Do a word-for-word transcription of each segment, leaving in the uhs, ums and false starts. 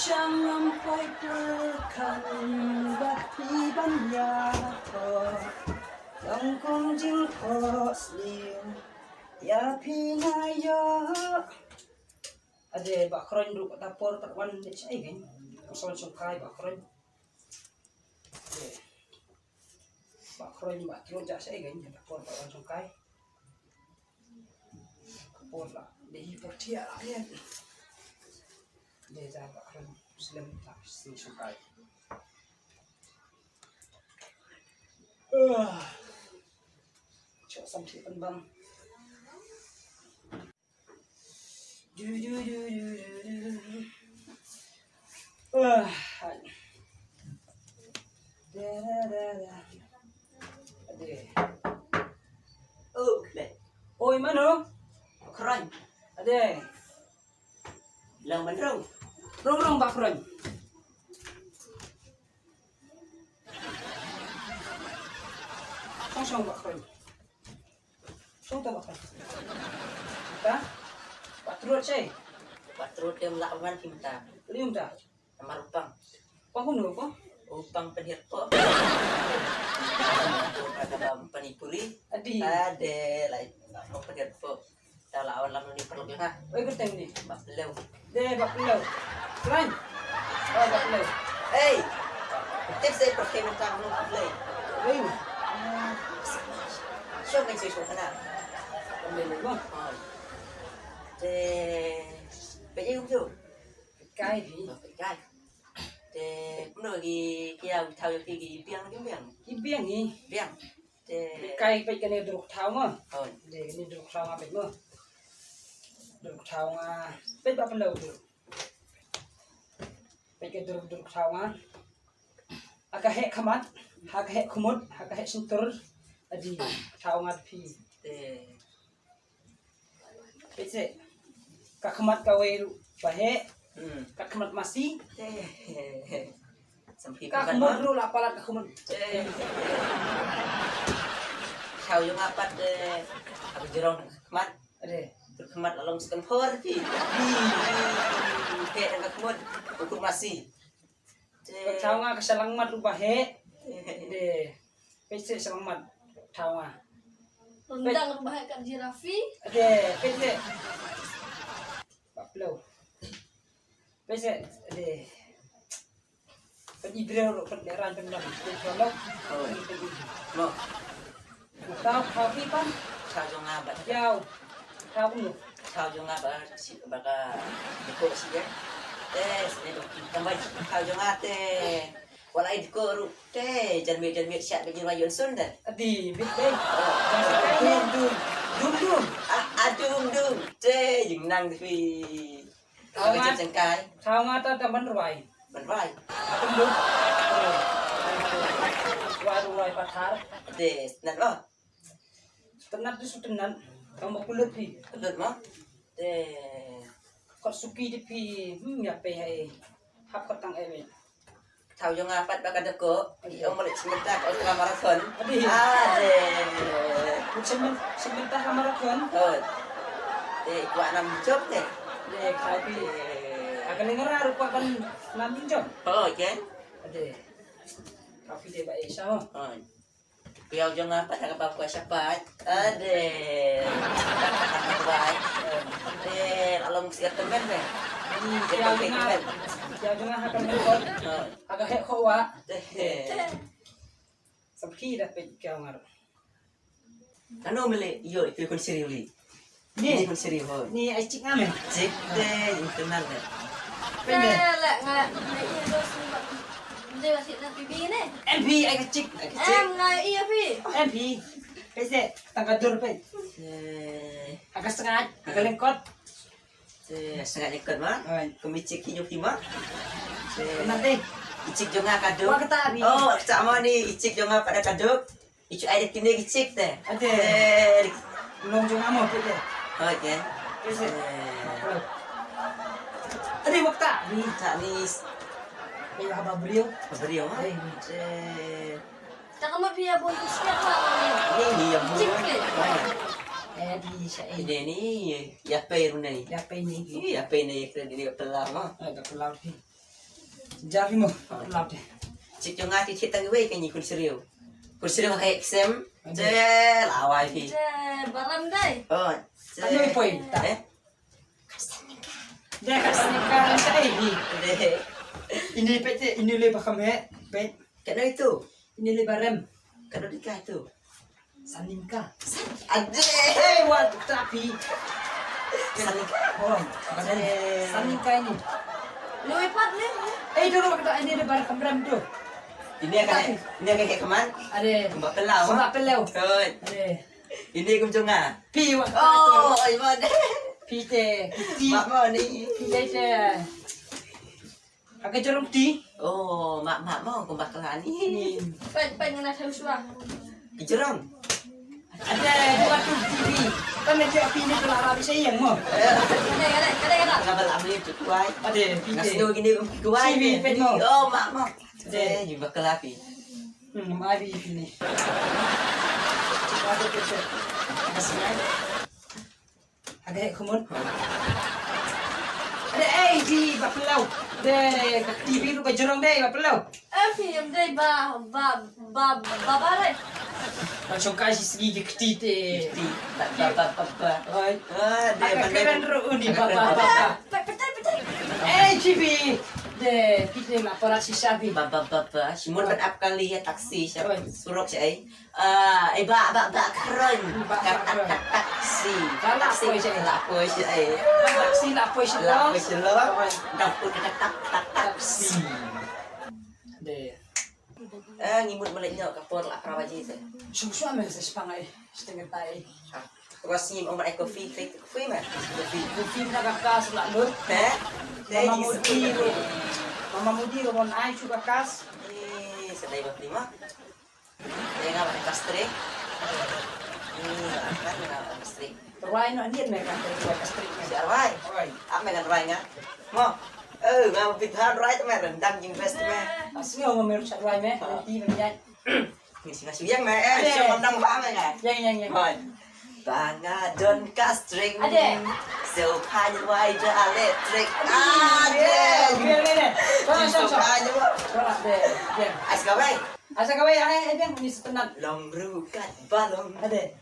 Shang lam poi pyrkhat bad phi ban ïa pho. Long kong jingphohsniew ïa phi nga ïoh. Ade, Bah Khroin ruh kata por pat wan leit shaei kein. Ka sawon shongkai Bah Khroin. Ade. Bah Khroin, Bah Khroin jah shaei kein, kata por pat wan shongkai. Ka por la dei hi por thiah la ïa. Ade, ja Bah Khroin slem ta sni shongkai. Ah. Chok sam thih pynban. Du, du, du, du, du, du. Ah, hai. Da, da, da, da. Ade. Oh, kle. Oi, mano? Khroin. Ade. Long ban rung. Rung, rung, Bah Khroin. Shong, shong, Bah Khroin. Shong ta, Bah Khroin. Ta? Patrol, cei? Patrol, tem lah wan kim ta. Lium ta? Namar u Pang. Pang kumno, Pang? U Pang pynhiar pho. Kata bam pani puri. Adi. Ade, lai. Pang pynhiar pho. Ta la wan lam ni perlu ha. Oi, kyrteng ni. Bah Pynlew. De, Bah Pynlew. Kren. Oh, Bah Pynlew. Hey. Tip sa perkhe mynta Bah Pynlew. Oi. Shong kan shisha kana. Pynlew mo. Oi. Te. Pynlew tu. Kai di. Kai. Te kumno ki, ki ïa thaw ïa ki, ki biang, ki biang. Ki biang hi. Biang. Te kai peit kane druk thaw nga. Hooid. De kane druk thaw nga peit mo. Druk thaw nga. Peit Bah Pynlew druk. Peit ka druk, druk thaw nga. Ha ka heh khmat, ha ka heh khmut, ha ka heh shyntur. Adi thaw nga phi. Te Peit se. Ka khmat kawei ruh ba heh. Hmm. Ka khmat masi. Eh. Sampi ka khmut ruh la palat ka khmut. Eh. Thaw jong nga pat, eh, ka jrong khmat. Ade. Khmat la long second floor ti. Heh ka khmut. Ka khmut masi. Thaw nga ka shyllangmat ruh ba heh. De. Peit se shyllangmat. Thaw nga. Rundang ruh ba heh ka jirafi. De, peit se. Bah Pynlew. Peit se. De. Peit i briew ruh peit le ran pynban. Peit pynban. Oh. Peit i. Mo. Thaw, thaw phi pan? Thaw jong nga ba. Thaw. Thaw kumno? Thaw jong nga ba si, ba ka deko si ya. Eh, sini dong. Tambah thaw jong nga te. Wala i deko ruh te. Jan mit, jan mit siat bagi wa yun sun de. Adi, mit de. Dum, dum. Dum, dum. Ah, ah, dum, dum. Te, jing nang phi. Thaw nga, thaw nga ta, ta ban rwai. Ban rwai. Ban lut. Rwai, rwai pathar. Te, sngewtynnat mo? Sngewtynnat tu sngewtynnat. Tang ba pynlut phi. Pynlut mo? Te. Kot suki te phi, hmm, ïa pei hai. Hap kot tang eh. Thaw jong nga pat ba ka deko, i ong balik symenta ka ultra marathon. Adi. Ade. Symenta, symenta ka marathon. Oh. Te kwah nam jop te. De, khapi. Ade. Aka lengra ruh kwah kan nam jop. Oh, okay. Ade. Khapi de ba isa. Oh. Piaw jong nga pat ha kaba kwah shapat. Ade. Ade, la long sir temen be. Piaw jong nga, piaw jong nga ha ka lengkot. Ha ka heh khowa. Ade. Sa phi da peit piaw nga. Ano mele, yo, itu kun siri uli. Ni. Ni pun siri ho. Ni ai chik ngam eh. Chik te, internal te. Pende. Nga, nga, nga, iya, dos, ni, ba. Nde, ba, sik, na, pipi, ni. M P, ai ka chik, ai ka chik. Em, nga, iya, pi. M P. Pese, tang ka dur, pe. Eh. Aka sengat, aka lengkot. Eh, sengat lengkot, ma? Oi. Kami chik hi, nyo, pi, ma? Eh. Nanti. Ichik jong nga kaduk. Wa kata, pi. Oh, kata, ma, ni, ichik jong nga pat kaduk. Ichu ai da kine ki chik te. Ade. Eh, long jong amo pit te. Oi, ke. Pit te. Eh. Ade, wakta. Ni ta ni. Ni haba brio. Brio, ha? Eh, ni. Eh. Ta ka mut phi ïa bun tu step la. Ni, ni ïa bun. Chik te. Eh, di sha eh. Ide ni, ïa pei ru nei. Ïa pei ni. Ïa pei nei, kena di ni pela, ma. Eh, da pela pi. Jar hi mo. Lap de. Chik jong nga ki khit tang wei ka ni kun sriu. Kun sriu ha ek sem. Ade. Je la wai phi. Je baram dai. Oh. Je. Ano i poi ta. Eh? De ka snika ran ta ei hi. De. Ini pete, ini le bakam he. Pet. Kano itu? Ini le barem. Kano di ka itu? Saningka. Ade. Hey, wat tapi. Saningka. Oh, ade. Saningka ini. Lo ipat le. Eh, dulu kita ini di bar kemram tu. Ini akan, ini akan kayak keman. Ade. Kembak pelau. Kembak pelau. Betul. Ade. Ini kum jonga. Pi wat. Oh, iman. Pi te. Pi. Mak mau ni. Pi te. Aga jorong ti. Oh, mak mak mau kum bakla ni. Pen pen ngana thau suang. Ki jorong. Ada dua tu T V. Kan nanti api ni pula rabi sayang mo. Ada ada ada ada. Ngabal amli tu kuai. Ada P J. Nasi dua gini kuai. T V pen mo. Oh, mak mak. Ada. Eh, jumpa kelapi. Hmm, mari sini. Ada tu tu. Masih ada. Aga heh kumut. Ade ei di ba pynlaw. De ka T V ruh ka jrong de ba pynlaw. Eh, phi em dei ba ba ba ba ba re. Ba shongkai shi sngi ki kti te. Kti. Ba ba ba ba ba. Oi. Ah, de ba kren ruh uni ba ba ba ba. Petai petai. Ei T V. De kti ma parat shisha phi. Ba ba ba ba. Shimon ban ap kali ya taksi sha surok sha ei. Ah, eh, ba, ba, ba, kron. Ba, ba, kron. Taksi. Ba, la, taksi, poi, la, poi, eh. Taksi, la, poi, la, poi, la. Dang pun kata tak, tak, taksi. De. Eh, ngimut melek nyok kapor la pra baji te. Shum shum me se sepang ai. Setengah tai. Ah, terus ngim omat ai kopi, kopi, kopi mah. Kopi, kopi na kaka selak lut. Te? Te, Mama Mudi lut. Mama Mudi lut mon ai chu kakas. Eh, sedai ba prima. Te nga ba kastrik. Ni ba kan nga ba kastrik. Rwai no ni me kan rwai kastrik me. Si rwai. Rwai. Ap me kan rwai nga. Mo. Eh, nga ba pit han rwai te me rendang jing best me. Asngi nga me rwai me. Nanti me nyai. Ni singa suyang me. Eh, so menang ba me nga. Yang yang yang. Mo. Ba nga don kastrik. Ade. So pan rwai de electric. Ade. Ade. Ade. Ade. Ade. Ade. Ais ka bai. Asa kawei, ai, ai, biang ni setenat. Long rukat balong. Ade.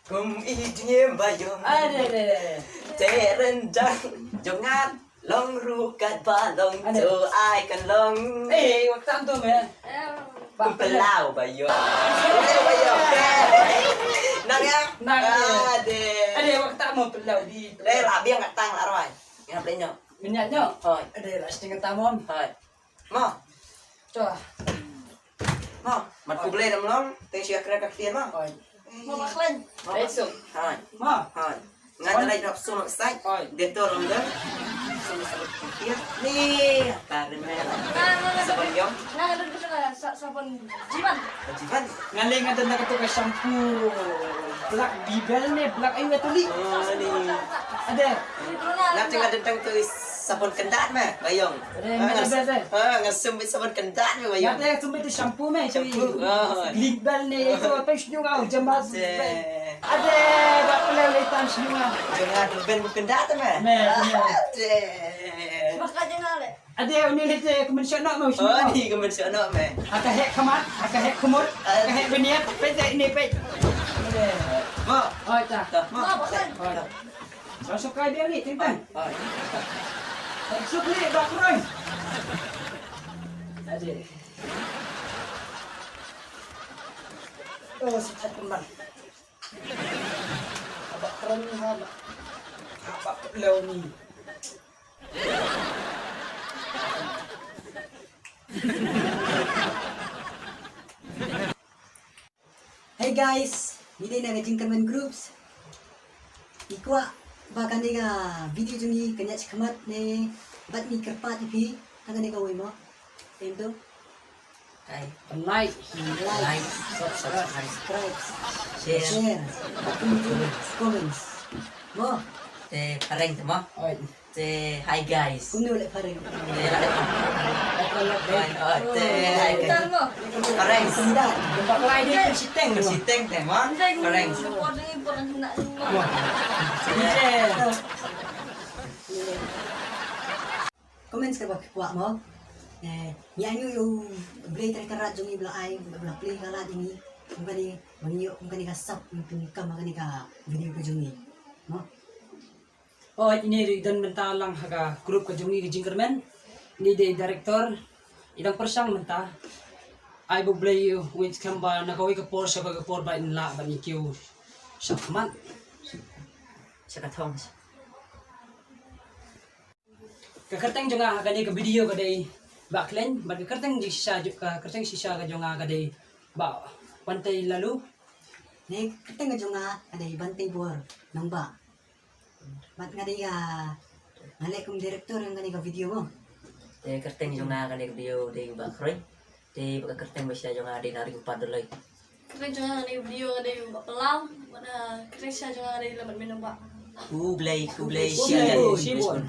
Kum i dnye bayong. Ade, ade, ade. Te rendang jongat. Long rukat balong. Ade. Tu ai kan long. Eh, waktu tu me. Kum pelau bayong. Pelau bayong. Nang ya? Nang ya. Ade. Ade, waktu mo pelau di. Le la biang ngatang la roi. Ngap le nyok. Minyak nyok. Hoi. Ade, la setengah tamon. Hoi. Mo. Coba. Mo, mat ku blei dam long, te shu kra ka ktien mo. Oi. Mo ba khlaiñ. Mo ba khlaiñ. Hai. Mo. Hai. Nga te lai drop sum sai. Oi. Dettol long de. Sum sai. Ni, ta rim me. Nga, nga, nga, sabon yong. Nga, nga, nga, sa-, sabon Jivan. Jivan. Nga le nga dang ka tu ka shampoo. Black Bibel ne, black ayu tu li. Oh, ni. Ada. Nga te nga dang tu sabon kendat me, bayong. Ada, ada, ada. Ha, nga sum bit sabon kendat me, bayong. Nga te sum bit shampoo me, shampoo. Glimbel ne, itu apa shu nga jambas. Ada, bak pelai le tan shu nga. Jangan ben kendat me. Me, me. Ada. Baka jangan le. Ade, uni lite kumensio no mo. Oh, ni kumensio no me. Aka hek kamat, aka hek kumut, aka hek beniat, pete ini pe. Mo. Oh, ta. Mo. Mo, bukan. Oh. Masuk kai dia ni, tintang. Oh. Masuk ni, dah kurang. Ade. Oh, sitat kembang. Abak keren ni ha, abak. Abak leo ni. Hey guys, ngi dei na ka Jingkyrmen Groups. Ngi kwah ba kane ka video jong ngi kan ïaid shakhmat ne bad ngi kyrpad ïa phi ha kane kawei mo. Em to. Hai. Like, like, subscribe, share, share, comments. Mo. Te phareng te mo. Oi. Te hi guys. Kumno le phareng? Te hi guys. Te hi guys. Phareng. Senda. Bak lai dia siteng. Siteng te mo. Phareng. Mo. Comments kaba phi kwah mo. Ngi ainguh ïa U Blei Trai Kynrad jong ngi ba la ai, ba la plie ka lad ïa ngi kum kane, ba ngi ïoh kum kane ka sap ban pynkam ha kane ka video ka jong ngi. Mo. Oh, ine i don mynta lang ha ka group ka jong ngi ka jingkyrmen. Ine i dei director. I dang pyrshang mynta. Ai ba U Blei u ngeit skhem ba na kawei ka por sha kawei ka por ba in lah ban i kiew sha khmat. Sha ka thong. Ka kyrteng jong nga ha kane ka video ka dei Bah Khleng, bad ka kyrteng jingshisha, ka kyrteng shisha ka jong nga ka dei Bah Bantei Lalu. Ne ka kyrteng ka jong nga ka dei Bantei Bor Nongbah. Bad nga dei ka, nga leh kum director jong kane ka video mo. Te kyrteng jong nga kane ka video dei Bah Khroi. Te bad ka kyrteng ba shisha jong nga dei Nari Upat Doloi. Kyrteng jong nga kane ka video dei Bah Palau. Bad ka kyrteng shisha jong nga dei Lamat Menobah. Khublei, khublei, khublei, shibun.